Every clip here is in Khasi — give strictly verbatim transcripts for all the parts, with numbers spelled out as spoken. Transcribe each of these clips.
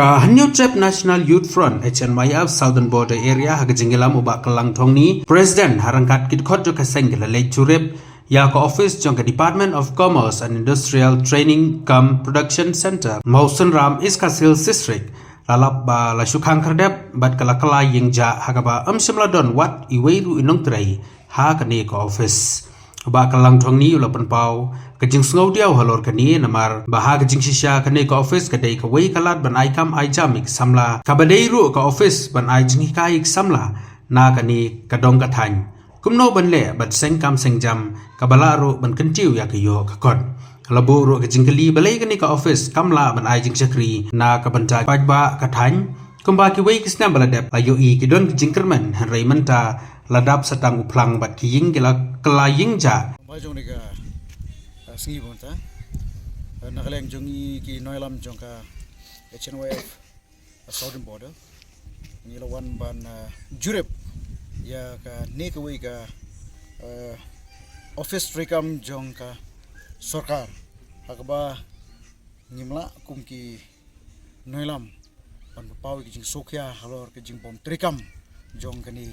Ka Hynñiewtrep National Youth Front, H N Y F, Southern Border Area, ha ka jingïalam u Bah Kallang Thongni, President, ha ryngkat ki dkhot jong ka seng ki la leit jurip ïa ka office jong ka Department of Commerce and Industrial Training cum Production Center, Mawsynram, East Khasi Hills District. La lap ba la shu khang khyrdep bad ka la kylla ïing jah, ha kaba ym shym la don wat iwei ruh i nongtrei ha kane ka office. U Bah Kallang Thongni u la pynpaw ka jingsngewdiaw halor kane, namar ba ha ka jingshisha kane ka office ka dei kawei ka lad ban ai kam ai jam ïa ki samla, kaba dei ruh ka office ban ai jinghikai ïa ki samla na kane ka dong ka thaiñ, kumno ban leh bad seng kam seng jam, kaba lah ruh ban kyntiew ïa ka ïoh ka kot. La buh ruh ka jingkylli balei kane ka office kam lah ban ai jingshakri na ka bynta paidbah ka thaiñ, kumba kiwei ki snem ba la dep la ïohi ki don ki jingkyrmen, hynrei mynta la dap sa tang u phlang bad ki ïing ki la kylla ïing jah. Ba jong ni ka, ah, sngi ba mynta, ah, na ka liang jong ngi ki nongïalam jong ka H N Y F, ah, Southern Border, ngi la wan ban, ah, jurip ïa kane kawei ka, ah, office treikam jong ka sorkar, ha kaba ngim lah kum ki nongïalam ban pynpaw ïa ka jingsngewkhia halor ka jingbym treikam jong kane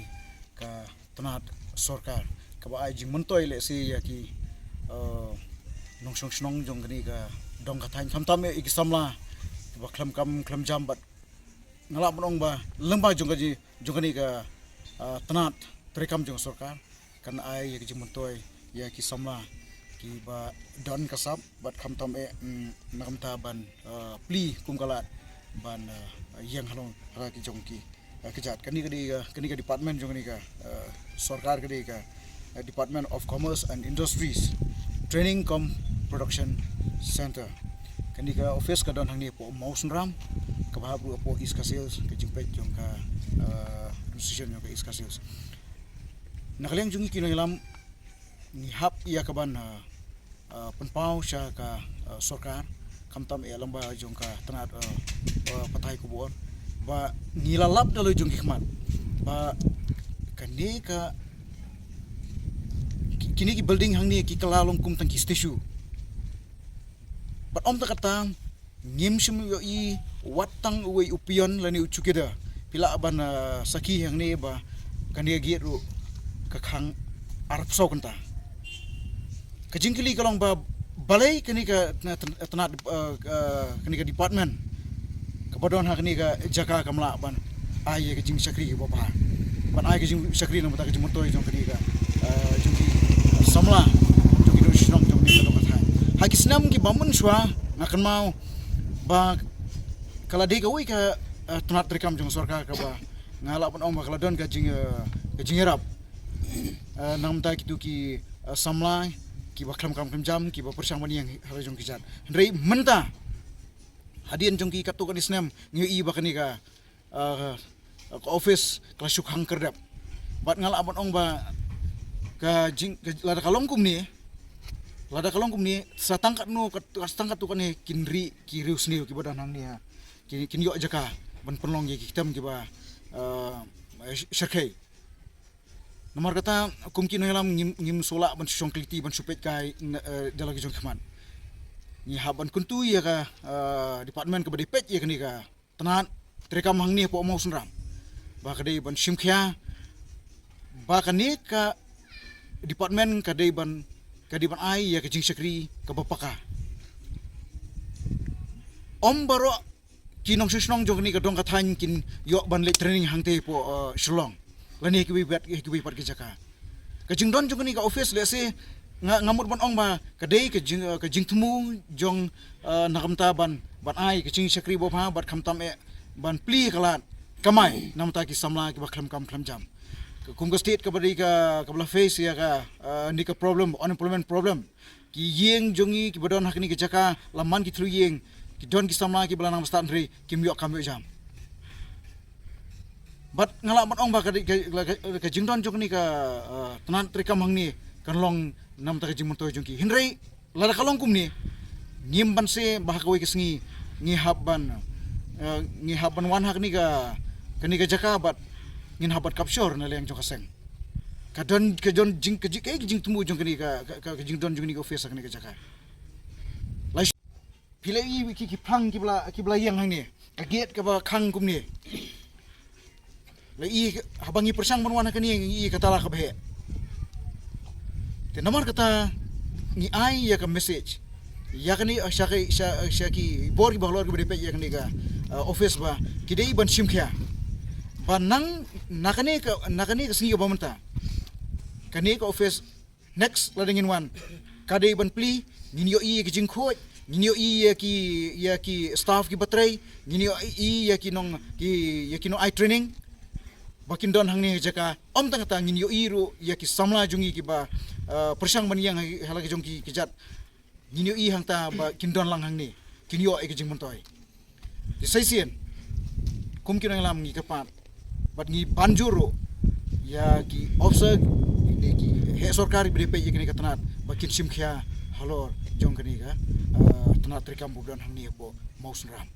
ka tnat sorkar, kaba ai jingmyntoi lehse ïa ki, eh, nongshong shnong jong kane ka dong ka thaiñ, khamtam ïa ki samla kiba khlem kam khlem jam. Bad nga lah ban ong ba lyngba jong ka ji-, jong kane ka, eh, tnat treikam jong sorkar kan ai ïa ka jingmyntoi ïa ki samla kiba don ka sap, bad khamtam eh, mm, na ka bynta ban, eh, plie kum ka lad ban, eh, ïeng halor ha ki jong ki, eh, kjat. Kane ka dei, eh, kane ka department jong kane ka, eh, sorkar ka dei ka, eh, Department of Commerce and Industries Training cum Production Center. Kane ka office ka don hangne hapoh Mawsynram, kaba hap ruh hapoh East Khasi Hills, ka jingpeit jong ka, eh, administration jong ka East Khasi Hills. Na ka liang jong ngi ki nongïalam, ngi hap ïa ka ban, ah, ah, pynpaw sha ka, ah, sorkar, khamtam eh lyngba jong ka tnat, ah, ah, pathai khubor, ba ngi la lap da la jong ki khmat ba kane ka, ki-, kine ki building hangne ki kylla long kum tang ki statue. Bad ym tang katta, ngim shym ïohi wat tang uwei u peon lane u chowkidar. Phi lah ban, ah, sakhi hangne ba kane ka gate ruh ka khang arphew saw kynta. Ka jingkylli ka long ba balei kane ka tna-, tna-, tnat, ah, ah, kane ka department kaba don ha kane ka jaka kam lah ban ai ïa ka jingshakri kaba bha, ban ai ka jingshakri na ka bynta ka jingmyntoi jong kane ka, ah, jong ki samla, jong ki nongshong shnong jong kane ka dong ka thaiñ. Ha ki snem kiba mynshuwa nga kynmaw ba ka la dei kawei ka, eh, tnat treikam jong sorkar kaba nga lah ban ong ba ka la don ka jing, eh, ka jingïarap, eh, na ka bynta kito ki, eh, samla kiba khlem kam khlem jam, kiba pyrshang ban ïeng ha la jong ki jait. Hynrei mynta, hadien jong ki katto katne snem, ngi ïohi ba kane ka, ah, ka office ka la shu khang khyrdep. Bad nga lah ban ong ba ka jing, ka, lada ka long kumne, lada ka long kumne, sa tang katno, kat-, sa tang katto katne kin rieh ki riewsniew kiba don hangne ha, kin, kin ïoh jaka ban pynlong ïa ki kam kiba, ah, shyrkhei. Namar kata, kum ki nongïalam ngim, ngim shu lah ban shu shong kylli, ban shu peit kai, eh, da la ki jong ki khmat. Ngi hap ban kyntu ïa ka, eh, department kaba dei peit ïa kane ka tnat treikam hangne hapoh Mawsynram, ba ka dei ban shim khia ba kane ka department ka dei ban, ka dei ban ai ïa ka jingshakri kaba paka. Ym baroh ki nongshong shnong jong kane ka dong ka thaiñ kin ïoh ban leit training hangtei hapoh, eh, Shillong lane kiwei pat, kiwei pat ki jaka. Ka jingdon jong kane ka office, lehse nga, nga mut ban ong ba ka dei ka jing, eh, ka jingthmu jong, eh, na ka bynta ban, ban ai ka jingshakri babha bad khamtam eh ban plie ka lad kamai na ka bynta ki samla kiba khlem kam khlem jam. Ka kum ka state kaba dei ka, kaba la face ïa ka, eh, kane ka problem, unemployment problem. Ki ïing jong ngi kiba don ha kane ka jaka, la man ki thliew ïing, ki don ki samla kiba la nang bastad hynrei kim ïoh kam ïoh jam. Bad nga lah ban ong ba ka, ka, ka, ka jingdon jong kane ka, eh, tnat treikam hangne kan long na ka bynta ka jingmyntoi jong ki. Hynrei lada ka long kumne, ngim banse ba ha kawei ka sngi ngi hap ban, eh, ngi hap ban wan ha kane ka, kane ka jaka bad ngin hap ban capture na liang jong ka seng. Ka don, ka don jing, ka jing, ka jingthmu jong kane ka, ka, ka, ka jingdon jong kane ka office ha kane ka jaka. Lai Phi la ïohi ki, ki phlang ki ba la, ki ba la ïeng hangne. Ka gate kaba khang kumne. La ïohi haba ngi pyrshang ban wan ha kane ngi ïohi ka tala kaba heh. Te namar kata ngi ai ïa ka message ïa kane, sha ki, sha, sha ki bor kiba halor kiba dei peit ïa kane ka, uh, office ba ki dei ban shim khia. Ba nang na kane ka, na kane ka sngi kaba mynta, kane ka office next lada ngin wan, ka dei ban plie, ngin ïohi ïa ki jingkhuid, ngin ïohi ïa ki, ïa ki staff kiba trei, ngin ïohi ïa ki nong, ki, ïa ki nong ai training ba kin don hangne ha jaka. Ym tang kata, ngin ïohi ruh ïa ki samla jong ngi kiba, uh, pyrshang ban ïeng ha, ha la ki jong ki, ki kjat. Ngin ïohi hangta ba kin don lang hangne, kin ïoh ïa ki jingmyntoi. Te sa shisien, kum ki nongïalam ngi kyrpad bad ngi ban jur ruh ïa ki officer ne ki heh sorkar ba dei peit ïa kane ka tnat ba kin shim khia halor jong kane ka, uh, tnat treikam ba don hangne hapoh Mawsynram.